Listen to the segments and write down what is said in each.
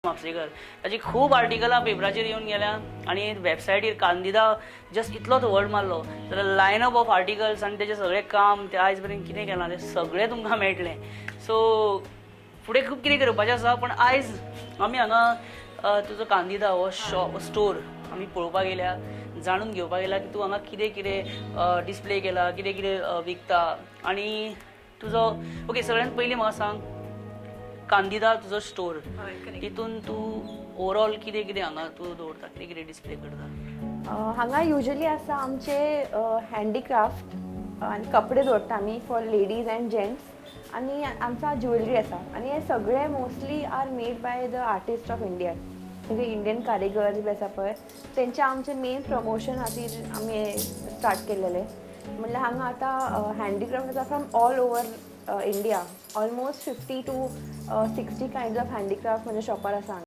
म्हापसेकर ताची खूब आर्टिकलां पेपराचेर येवन गेल्या आनी वेबसायटीर कांदिदा जस्ट इतलोच वर्ड मारलो जाल्यार लायन अप ऑफ आर्टिकल्स आनी तेजें सगळें काम ते आयज मेरेन कितें केलां तें सगळें तुमकां मेळटलें. सो फुडें खूब कितें करपाचें आसा, पूण आयज आमी हांगा तुजो कांदिदा हो शॉप स्टोर आमी पळोवपाक गेल्या, जाणून घेवपाक गेल्या की तूं हांगा कितें कितें डिस्प्ले केला, कितें कितें विकता आनी तुजो. ओके, सगळ्यांत पयलीं म्हाका सांग, कांदिदा तुजो स्टोर, तितून तूं ओवरऑल कितें कितें हांगा तूं दवरता, कितें कितें डिस्प्ले करता? हांगा युजली आसा आमचे हँडीक्राफ्ट आनी कपडे दवरता आमी फॉर लेडीज अँड जेंट्स, आनी आमचा ज्वेलरी आसा. आनी हे सगळे mostly are made by the artist of India, म्हणजे इंडियन कारिगर बी आसा पळय तेंचे आमचे मेन प्रमोशन खातीर आमी स्टार्ट केलेले. म्हणल्यार हांगा आतां हँडीक्राफ्ट आसा from all over India, almost 50 to 60 kinds of handicraft म्हणजे शॉपार आसा.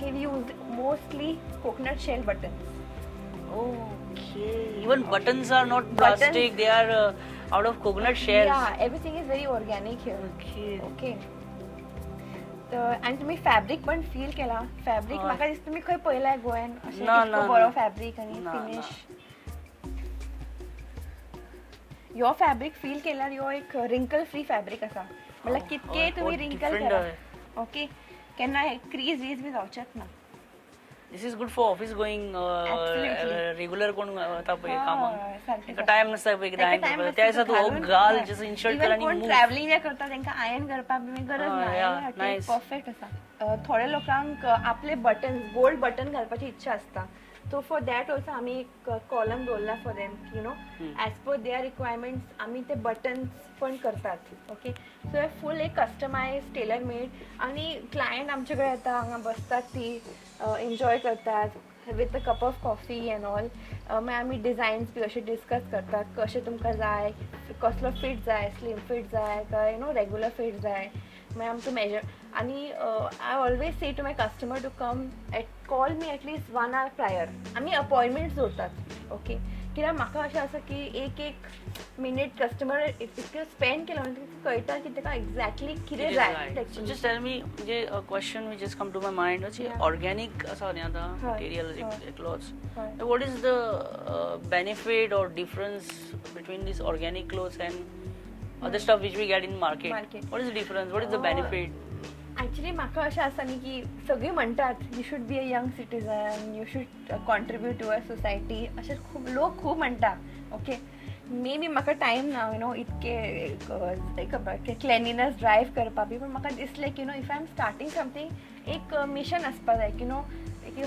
Okay, we use mostly coconut shell buttons. Okay, even buttons are not plastic, they are out of coconut shells. Yeah, everything is very organic here. Okay. Okay, तर आनी तुमी fabric पण feel केला fabric. हय. म्हाका दिसता तुमी खंय पळयलाय गोंयान अशें ना, इतको ना, बरो ना. फॅब्रीक आनी ना, फिनीश. ह्यो फॅब्रीक फील केल्यार ह्यो एक रिंकल फ्री फॅब्रीक आसा, म्हणल्यार कितकेय तुमी हो, रिंकल different करा, आहे. ओके, केन्ना क्रीज वीज बी जावचेच ना. This is good for office going. Absolutely. Regular कोण वता पळय हय, कामाक, सारकें. तांकां टायम नासता पळय तांकां कितें time iron नासता, त्या दिसा तूं तूं हो घालून, घाल, हय. जस्ट इन्शर्ट Even कर आनी कोण move. Travelling जे करता तांकां आयर्न करपाक बी गरज हय, ना. Yeah, nice. Perfect आसा. थोड्या लोकांक आपले बटन, गोल्ड बटन घालपाची इच्छा आसता, सो फॉर that also आमी एक कॉलम दवरला for them, as per their requirements आमी ते बटन्स पण करतात. ओके, सो हे फूल एक कस्टमायज टेलर मेड आनी क्लायंट आमचे कडेन येता, हांगा बसतात, ती एन्जॉय करतात with a cup of coffee and all. मागीर आमी डिजायन्स बी अशे डिस्कस करतात, कशें तुमकां जाय, कसलो फिट जाय, स्लीम फिट जाय काय you know regular fit जाय. मागीर आमकां मेजर आनी I always say to my customer to come at call me at least one hour prior. आमी अपॉयंटमेंट्स दवरतात, ओके, कित्याक म्हाका अशें आसा की एक एक मिनीट कस्टमर इतकें स्पेंड केलो म्हणटकीर कळटा की ताका एग्जॅक्टली कितें जाय. So just tell me, म्हणजे question which just come to my mind, अशी ऑर्गॅनिक आसा न्ही आतां मटेरियल क्लॉथ्स, हय. What is the benefit or difference between this organic clothes and other stuff which we get in market? Market. What is the difference, what is the benefit? Actually म्हाका अशें आसा न्ही की सगळीं म्हणटात you should be a young citizen, you should contribute to a society, अशें खूब लोक खूब म्हणटा. ओके, मे बी म्हाका टायम ना you know इतके क्लेनलीनस ड्रायव करपा बी, पूण म्हाका दिसलें की if I am starting something, एक मिशन आसपा जाय की नो की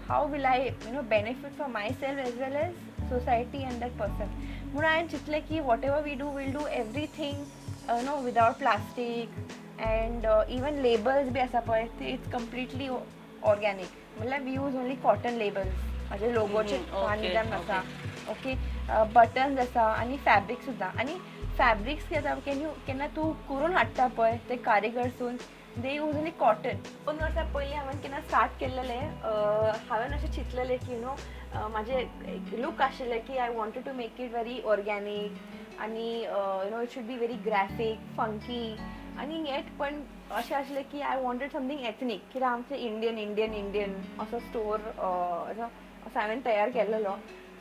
how will I benefit for myself as well as society and that person. म्हणून हांवें चिंतलें की whatever we do, will do everything without plastic and even labels बी आसा पळय ते it's completely organic, म्हणल्यार we use only cotton labels, म्हणजे लोगोचे निदान आसा. ओके, बटन्स आसा आनी फॅब्रीक सुद्दां. आनी फॅब्रिक्स कितें जाता, can you केन्ना तूं करून हाडटा पळय ते कारिगरसून, they use only cotton. 2 वर्सां पयलीं हांवें केन्ना स्टार्ट केल्लेलें, हांवें अशें चिंतलेलें की you know म्हाजें एक लूक आशिल्लें की I wanted to make it very organic आनी it should be very graphic, funky आनी येट पण अशें आसलें की I wanted something ethnic, कित्याक आमचें इंडियन इंडियन इंडियन असो स्टोर असो असो हांवें तयार केल्लेलो.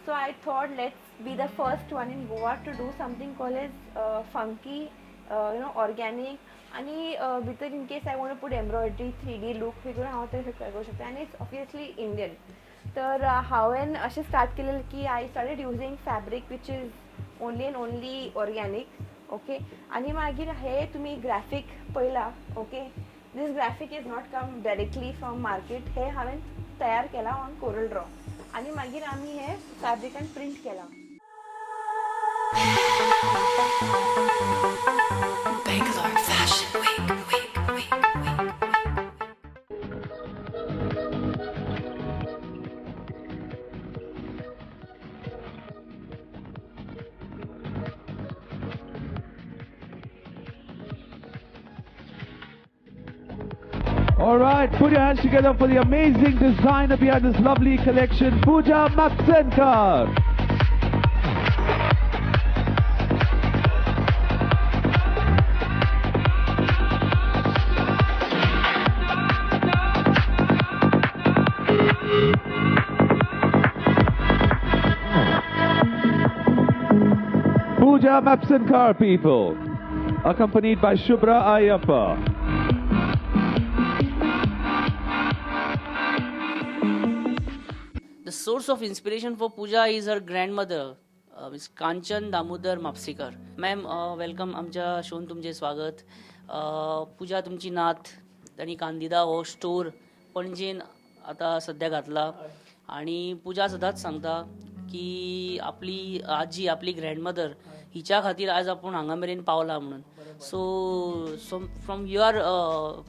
So I thought, let's be the first one in Goa to do something call as funky, organic आनी भितर in case I want put embroidery, 3D look बी करून हांव तें करूंक शकता आनी it's obviously Indian. तर हांवें अशें स्टार्ट केलेलें की I started using fabric which is only and only organic, okay. आनी मागीर हे तुमी ग्राफीक पळयला, okay, this graphic is not come directly from market. हे हांवें तयार केलां ऑन कोरल ड्रॉ आनी मागीर आमी हे फॅब्रिकान प्रिंट केलां. Bangalore Fashion Week, week, week, week, week. All right, put your hands together for the amazing designer behind this lovely collection, Pooja Mapsenkar. Pooja Mapsenkar, people, accompanied by Shubhra Ayyappa. The source of inspiration for Pooja is her grandmother, Miss Kanchan Damodar Mapsekar. Ma'am, welcome, आमच्या shown तुमचें स्वागत. पुजा तुमची नात, तांणी कांदिदा हो store पणजेन आतां सद्या घातला आणि पुजा सदांच सांगता की आपली आजी, आपली ग्रँडमदर हिच्या खातीर आज आपूण हांगा मेरेन पावला म्हणून. So from your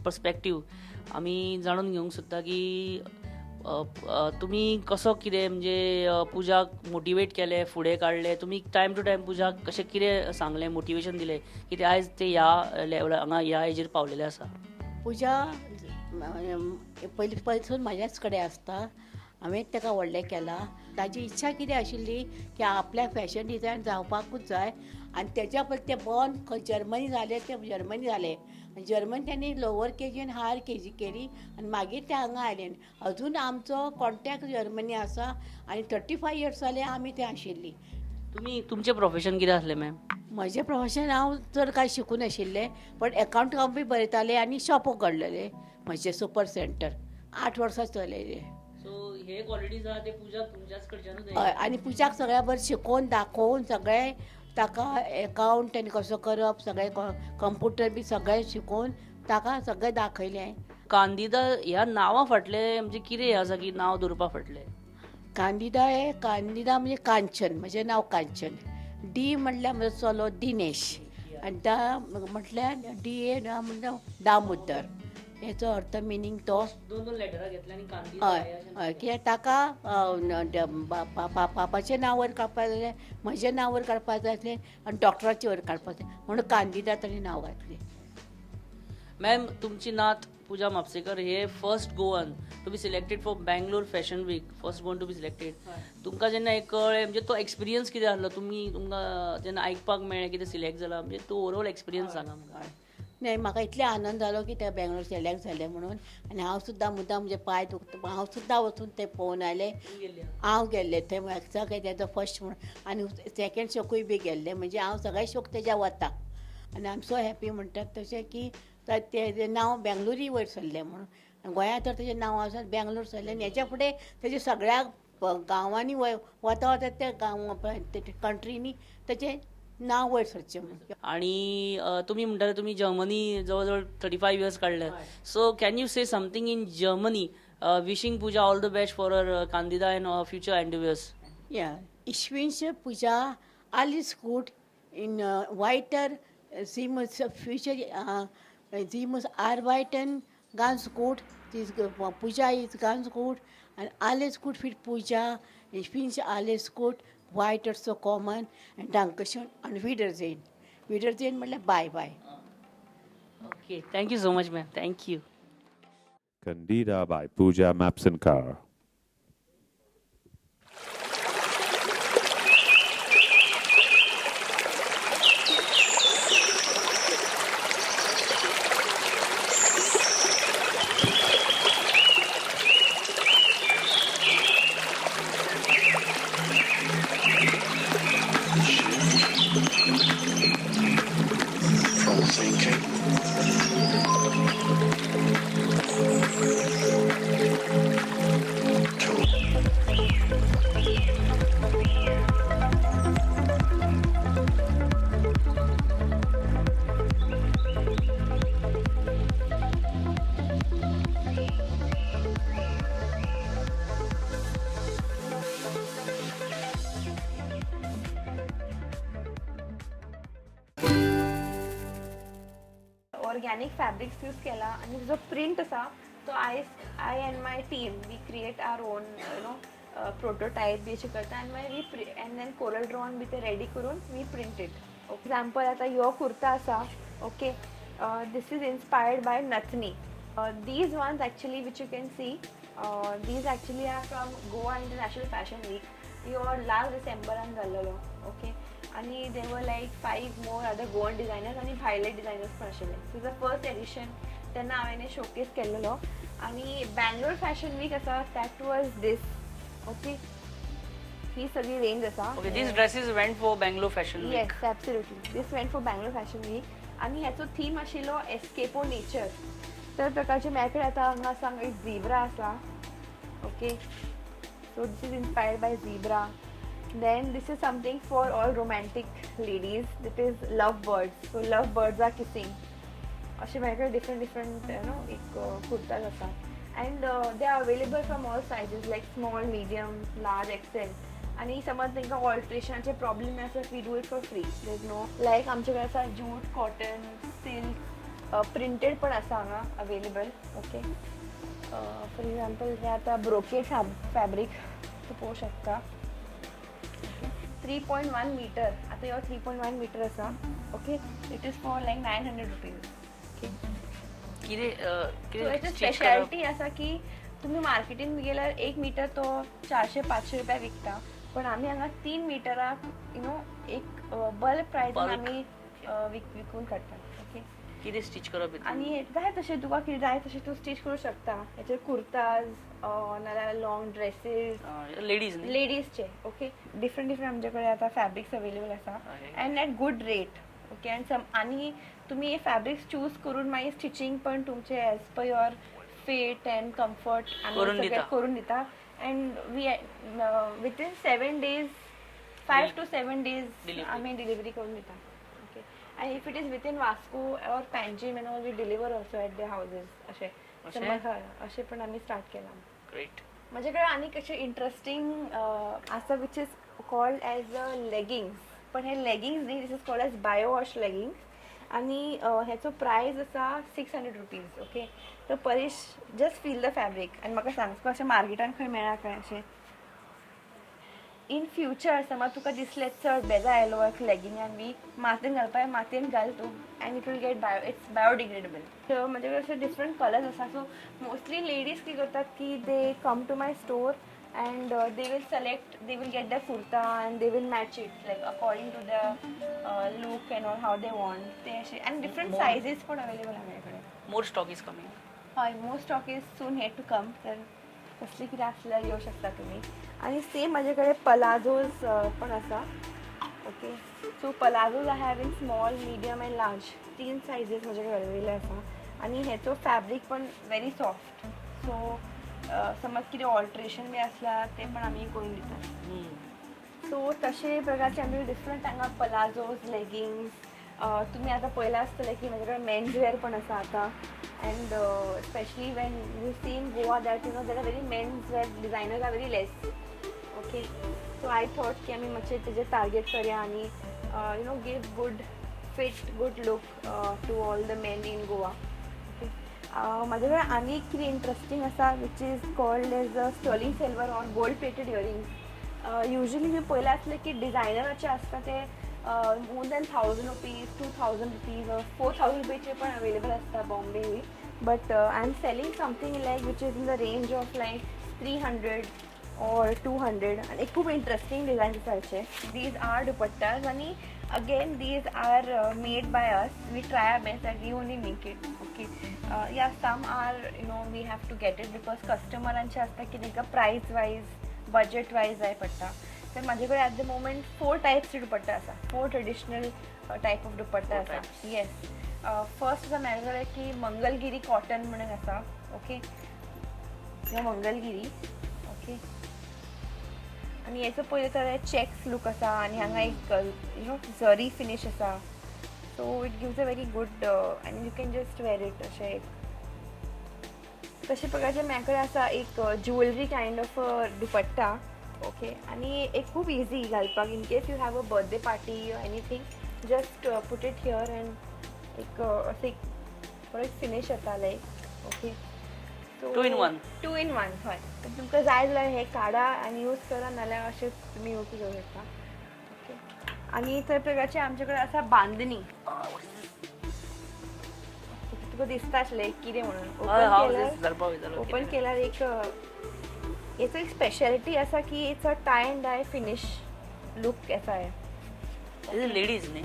perspective आमी जाणून घेवंक सोदता की अ, अ, तुमी कसो कितें म्हणजे पुजाक मोटिवेट केलें, फुडें काडलें, तुमी टायम टू टायम पुजाक कशें कितें सांगलें, मोटिवेशन दिलें की ते आयज ते ह्या लेवला हांगा ह्या हेजेर पावलेले आसा? पूजा पयलीं पसून म्हाज्याच कडेन आसता. हांवें ताका व्हडलें केलां. ताजी इच्छा कितें आशिल्ली की आपल्याक फॅशन डिजायन जावपाकूच जाय आनी तेज्या पयलीं तें बॉर्न खंय जर्मनी जालें, तें जर्मनी जालें. जर्मनी तांणी लोवर के जी आनी हायर के जी केली आनी मागीर ते हांगा आयले. अजून आमचो कॉन्टेक्ट जर्मनी आसा आनी 35 इयर्स जाले आमी थंय आशिल्लीं. तुमी तुमचें प्रोफेशन कितें आसलें मॅम? म्हजें प्रोफेशन हांव चड कांय शिकूं नाशिल्लें, पण एकावंट हांव बी बरयतालें आनी शॉप उगडलेलें म्हजें सुपर सेंटर 8 वर्सां चलयलें. सो हे क्वॉलिटीज आहा ते पुजाक तुमच्याच कडच्यानूच. हय, आनी पुजाक सगळ्या बरें शिकोवन दाखोवन सगळें ताका एकावंट आनी कसो करप सगळें कंप्युटर बी सगळें शिकोवन ताका सगळें दाखयलें. कांदिदा ह्या नांवा फाटलें म्हणजे कितें हें आसा की नांव दवरपा फाटलें? कांदिदा हे कांदिदा म्हणजे कांचन, म्हजें नांव कांचन. डी म्हणल्यार म्हजो चलो दिनेश आनी दा म्हटल्यार डी ए म्हणल्यार दामोदर, हेचो अर्थ मिनींग तो. दोन दोन लेटरां घेतले आनी कांदिदा. हय हय, कित्याक ताका पापाचें नांव वयर काडपाक जाय आसलें, म्हजें नांव वयर काडपाक जाय आसलें आनी डॉक्टराचें वयर काडपाक जाय, म्हणून कांदिदा ताणें नांव घातलें. मॅम, तुमची नात पुजा म्हापसेकर हे first Goan to be selected for Bangalore fashion week, first Goan to be selected. तुमकां जेन्ना हें कळ्ळें म्हणजे तो एक्सपिरियन्स कितें आसलो? तुमी तुमकां जेन्ना आयकपाक मेळ्ळें कितें सिलेक्ट जाला, म्हणजे तो ओवरऑल एक्सपिरियन्स सांगा म्हाका. नाही, म्हाका इतले आनंद जालो की ते बेंगलोर सिलेक्ट जाले म्हणून. आनी हांव सुद्दां मुद्दाम म्हजे पांय दुखता, हांव सुद्दां वचून ते पळोवन आयलें. हांव गेल्लें थंय सगळें तेजो फर्स्ट म्हणून आनी सेकेंड शोकूय बी गेल्लें, म्हणजे हांव सगळे शोक तेज्या वता आनी I am so happy म्हणटात तशें की तेजें नांव बेंगलोरूय वयर सरलें म्हणून. गोंयांत तर तेजें नांव आसा, बेंगलोर सरलें आनी हेच्या फुडें तेजें सगळ्या गांवांनी वता वता त्या गांव कंट्रीनी तेजें नांव वयर सरचें म्हणून. आणि तुमी म्हणटाले तुमी जर्मनी जवळ जवळ 35 इयर्स काडले. So can you say something in Germany, wishing Pooja all the best for her Candida and future endeavours? Ja, ich wünsche Pooja alles gut in weiter. Sie muss future, sie muss arbeiten ganz gut. Sie ist, Pooja ist ganz gut und alles gut für Pooja. Ich wünsche alles gut, weiter zu kommen und Dankeschön und Wiedersehen. Wiedersehen म्हटल्यार bye bye. Okay, thank you so much ma'am, thank you. Candida by Pooja Mapsenkar. From thinking to organic fabrics use केला आनी जो print आसा तो I and my team we create our own you know prototype बी अशें करता आनी मागीर we and then Corel drawn बी ते रेडी करून we print it. Example आतां ह्यो कुर्ता आसा, okay, this is inspired by Nathni. These ones actually which you can see, these actually are from Goa International Fashion Week. ह्यो last डिसेंबरान जाल्लेलो, okay. आनी there were like 5 more other Goan designers आनी भायले designers पण आशिल्ले. So the first edition तेन्ना हांवें showcase केल्लेलो. आनी बँगलोर फॅशन वीक आसा, that was these, okay. ही सगळी रेंज आसा. Okay, these dresses went for Bangalore fashion week. Yes, absolutely, this went for Bangalore fashion week. आनी ह्याचो थीम आशिल्लो एस्केपो नेचर. तर प्रकारचे माझ्याकडे आतां हांगा आसा, हांगा एक झिब्रा आसा, okay. So this is inspired by zebra. Then this is something for all romantic ladies, that is love birds. So love birds are kissing. अशे माझ्याकडे डिफरंट डिफरंट you know एक कुर्ताज आसा and they are available from all sizes like small, medium, large, XL. आनी समज तांकां ऑल्ट्रेशनाचे problem आसा, we do it for free. There is no like आमचे कडेन आसा जूट, कॉटन, सिल्क, प्रिंटेड पण आसा हांगा अवेलेबल, ओके. फॉर एग्जाम्पल हे आतां ब्रोकेड फॅब्रीक तूं पळोवंक शकता. 3.1 मिटर, आतां ह्यो 3.1 मिटर आसा, okay. It is for like 900 rupees, okay. कितें सो कितें हेची स्टिच करप? स्पेशालिटी आसा की तुमी मार्केटीन गेल्यार एक मिटर तो 400-500 रुपया विकता, पण आमी हांगा 3 मिटराक you know एक बल्क प्रायसान Bulk. आमी विकून काडटा. ओके. कितें स्टिच करप हितून? आनी जाय तशें तुका कितें जाय तशें तूं स्टिच करूं शकता. हेचेर कुर्ताज नाल्यार लॉंग ड्रेसीस. लेडीज न्ही? लेडीजचे. ओके, डिफरंट डिफरंट आमचे कडेन आतां फॅब्रिक्स अवेलेबल आसा and at good rate. Okay, and some आनी तुमी हे फॅब्रिक्स चूज करून मागीर स्टिचींग पण तुमचे as per your fit and comfort आमी करून सगळें दिता. करून दिता. And we within 7 days, 5 to 7 days Delivery. आमी डिलिव्हरी करून दिता. Okay, and if it is within Vasco or Panjim and all, we deliver also at the houses. अशें. अशें? समज हय, अशें पण आमी स्टार्ट केलां. ग्रेट. म्हजे कडेन आनीक अशें इंट्रस्टींग आसा which is called as a leggings, पण हे लेगिंग्स न्ही, this is called as biowash leggings. आनी हेचो प्रायस आसा 600 rupees. Okay, so Parish, just feel the fabric आनी म्हाका सांग तुका अशें मार्केटान खंय मेळ्ळा काय अशें? इन फ्युचर समज तुका दिसलें चड बेजार आयलो एक लेगिंगान बी मातयेन घालपाक, मातयेन घाल तूं and it will get bio, it's biodegradable. So म्हजे कडेन अशे डिफरंट कलर्स आसा. सो मोस्टली लेडीज कितें करतात की they come to my store and they will select, they will get the kurta and they will match it like according to the look and all how they want ते अशे. आनी different sizes पण available आहा म्हजे कडेन. More stock is coming? हय, more stock is soon here to come. तर कसली कितें आसल्यार येवं शकता तुमी. आनी सेम म्हाजे कडेन पलाझोज पण आसा. Okay, so palazzos I have in small, medium and large, 3 sizes म्हजे कडेन अवेलेबल आसा. आनी हेचो फॅब्रीक पण व्हेरी सॉफ्ट. सो समज कितें ऑल्ट्रेशन बी आसल्यार तें पण आमी करून दितात. सो तशे प्रकारचे आमचे डिफरंट हांगा पलाझोज, लेगिंग्स. तुमी आतां पळयलां आसतलें की म्हजे कडेन मेन्स वेअर पण आसा आतां. And specially when you see in Goa that you know that are very men's wear designers are very less. Okay, so I thought की आमी मातशें तेजेर टार्गेट करया आनी you know give good fit, good look to all the men in Goa. Okay, म्हाजे कडेन आनी एक कितें इंट्रस्टींग आसा which is called as a sterling silver or gold plated earrings. Usually मी पयलें आसलें की डिझायनराचे आसता ते more than 1000 rupees, 2000 rupees, 4000 रुपीजचे पण अवेलेबल आसता Bombay. But I am selling something like which is in the range of like 300 or 200. आनी एक खूब इंट्रस्टींग डिझायन्स आसा हेचे. These are dupattas आनी again these are made by us. We try our best that we only make it. Okay, yeah, some are you know we have to get it because कस्टमरांचे आसता की तांकां प्रायस wise, budget wise जाय पडटा. तर म्हाजे कडेन eight the moment 4 टायप्सचे दुपट्टा आसा, 4 traditional type of दुपट्टा आसा. येस, फर्स्ट आसा म्हाजे कडेन की मंगलगिरी कॉटन म्हणून आसा. ओके, ह्यो मंगलगिरी. ओके, आनी हेचो पयलें तर चॅक्स लूक आसा आनी हांगा एक you know जरी फिनीश आसा. So it gives a very good आनी you can just wear it. अशें एक तशे प्रकारचे म्हाजे कडेन आसा एक jewellery kind of dupatta. Okay, आनी एक खूब इजी घालपाक, in case you have a birthday party or anything, just put it here and एक अशें एक बरो एक फिनीश येता लायक. Okay. Two in one. To in one, हय. तर तुमकां जाय जाल्यार हें काडा आनी यूज करा, नाल्यार अशें तुमी यूज करूं शकता. ओके, आनी थंय प्रकारचे आमचे कडेन आसा बांदणी. तुका दिसता आसलें कितें म्हणून. हय, हांव ओपन केल्यार, धरपा वयतालो. ओपन केल्यार एक हेचो एक स्पेशालिटी आसा की it's a tie and dye finish look येता हे. लेडीज न्ही?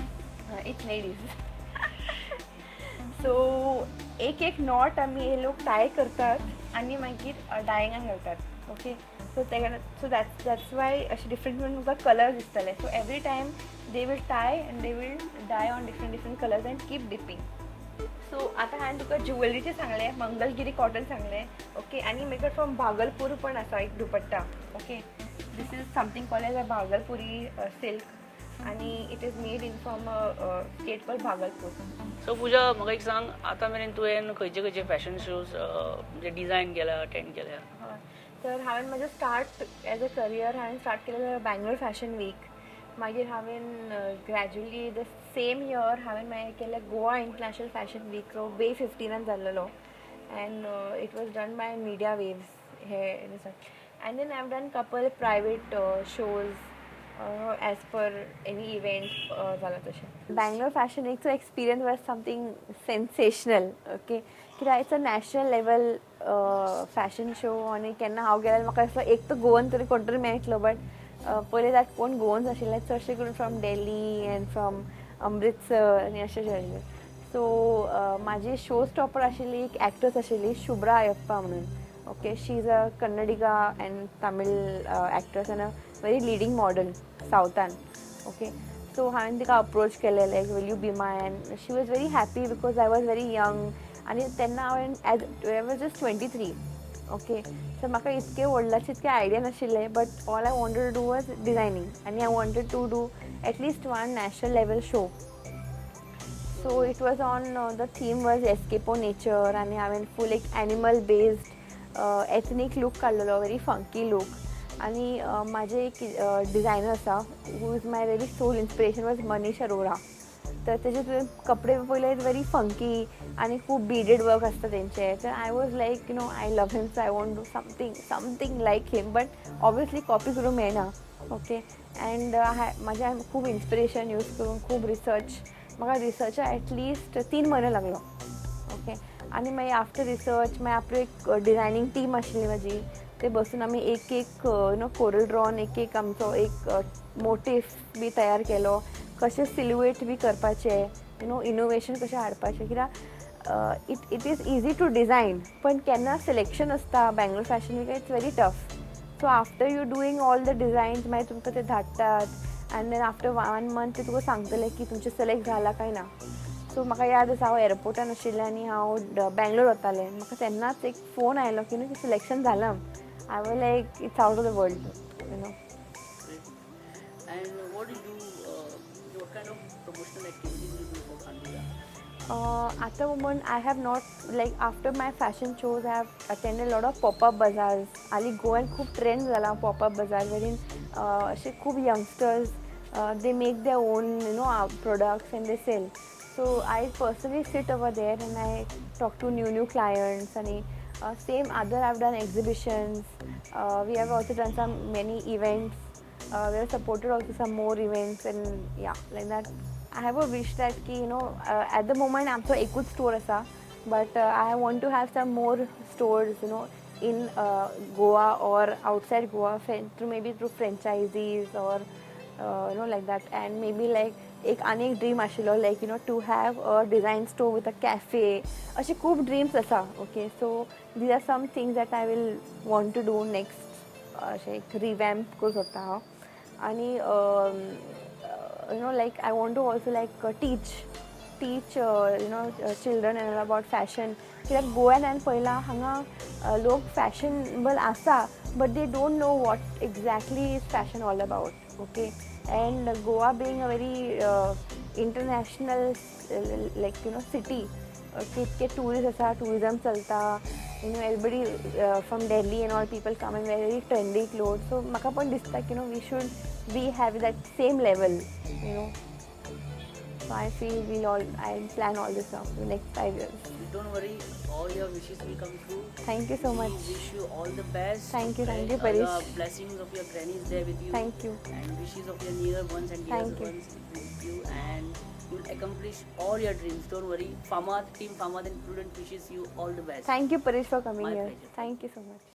It's ladies. सो एक एक not आमी हे लोक टाय करतात आनी मागीर डायंगान घालतात. ओके, सो तेका, सो that's why अशे डिफरंट डिफरंट तुमकां कलर्स दिसतले. So every time they will tie and they will dye on different different colours and keep dipping. So आतां हांवें तुका ज्युवेलरीचें सांगलें, मंगलगिरी कॉटन सांगलें. ओके, आनी म्हाका फ्रॉम भागलपूर पण आसा एक दुपट्टा. Okay, this is something called as a Bhagalpuri silk आनी it is made in from a state called Bhagalpur. So पुजा, म्हाका एक सांग, आतां मेरेन तुवें खंयचे खंयचे फॅशन शोज म्हणजे डिझायन केल्या, अटेंड केल्या? हय, तर हांवें म्हजें स्टार्ट एज अ करियर हांवें स्टार्ट केलें बँगलोर फॅशन वीक. मागीर हांवें ग्रॅज्युअली the same year हांवें मागीर केलें गोवा इंटरनॅशनल फॅशन वीक, वे 15नान जाल्लेलो and it was done by Media Waves hey. And then I have done couple private shows as per any event जाला तशें. बँगलोर फॅशन वीकचो experience was something sensational. Okay, कित्याक it's a national level fashion show आनी केन्ना हांव गेल्यार म्हाका असो एक तर गोवन तरी कोण तरी मेळटलो, बट पयले त्यात कोण गोवन्स आशिल्ले, चडशे करून from Delhi and from Amritsar आनी अशें आशिल्ले. सो म्हाजी शो स्टॉपर आशिल्ली एक एक्ट्रेस आशिल्ली, शुभ्रा अयप्पा म्हणून. Okay, she is a Kannadiga and Tamil actress and a very leading model सावथान. Okay, so हांवें तिका अप्रोच केलें, like, will you be my, and she was very happy because I was very young आनी तेन्ना हांवें as I was just 23. Okay, so म्हाका इतकें व्हडल्याशें इतकें idea नाशिल्लें, but all I wanted to do was designing आनी I wanted to do at least one national level show. So it was on, the theme was escape o nature आनी हांवें फूल एक animal based एथनीक look काडलेलो, very funky look. आनी म्हाजे एक designer आसा who is my very sole inspiration was Manish Arora. तर तेजे तुवें कपडे पळयले, व्हेरी फंकी आनी खूब बीडेड वर्क आसता तेंचे. तर I was like, I love him, so I want do something like him, but obviously copy करूंक मेळना. ओके, अँड म्हाजें खूब इन्स्पिरेशन यूज करून खूब रिसर्च, म्हाका रिसर्चा एटलिस्ट 3 म्हयने लागलो. ओके, आनी मागीर आफ्टर रिसर्च मागीर आपली एक डिझायनींग टीम आशिल्ली म्हाजी, ते बसून आमी एक एक you know Corel drawn एक एक आमचो एक मोटीफ बी तयार केलो, कशें सिलुएट बी करपाचें, you know innovation कशें हाडपाचें, कित्याक it is easy to design, पण केन्ना सिलेक्शन आसता Bangalore fashion week, it's very tough. So after you doing all the designs, मागीर तुमकां ते धाडटात and then after one month ते तुका सांगतले की तुमचें सिलेक्ट जाला काय ना. सो म्हाका याद आसा, हांव एअरपोर्टान आशिल्लें आनी हांव बँगलोर वतालें. म्हाका तेन्नाच एक फोन आयलो की न्हू की सिलेक्शन जालां. I was like, it's out of the world. And what do you do? What kind of promotional activities you do for Kandida? At the moment, I have not, like, after my fashion shows, I have attended a lot of pop-up bazaars. हाली गोव्यान खूब trend जाला popup बाजार, वेरीन अशे खूब youngsters, they make their own products and they sell. So I personally sit over there and I talk to new new clients आनी same other I have done exhibitions. We have also done some many events. We have supported also some more events and yeah, like that. I have a wish that की at the moment आमचो एकूच store आसा, but I want to have some more stores in Goa or outside Goa, through maybe through franchisees or like that. And maybe like एक आनी एक dream आशिल्लो, like to have a design store with a cafe. अशे खूब dreams आसा. Okay, so these are some things that I will want to do next. अशें एक रिवॅम्प करूंक सोदता हांव आनी like I want to also like teach children and about fashion, कित्याक गोव्यान हांवें पळयलां, हांगा लोक फॅशनेबल आसा, but they don't know what exactly is fashion all about. Okay, and Goa being a very international like city, इतके tourist आसा, tourism चलता, everybody from Delhi and all people come and very trendy cloth. So म्हाका पण दिसता की we should be have that same level. So I feel we'll all, I plan all this out for the next 5 years. Don't worry, all your wishes will come true. Thank you so We much. wish you all the best. Thank you, thank you, All the Parish. Blessings of your grannies there with you. Thank you. And wishes of your near ones and dear Thank you. Ones with you, and you'll accomplish all your dreams. Don't worry. Famad, Team Famad and Prudent wishes you all the best. Thank you, Parish, for coming My here. Pleasure. Thank you so much.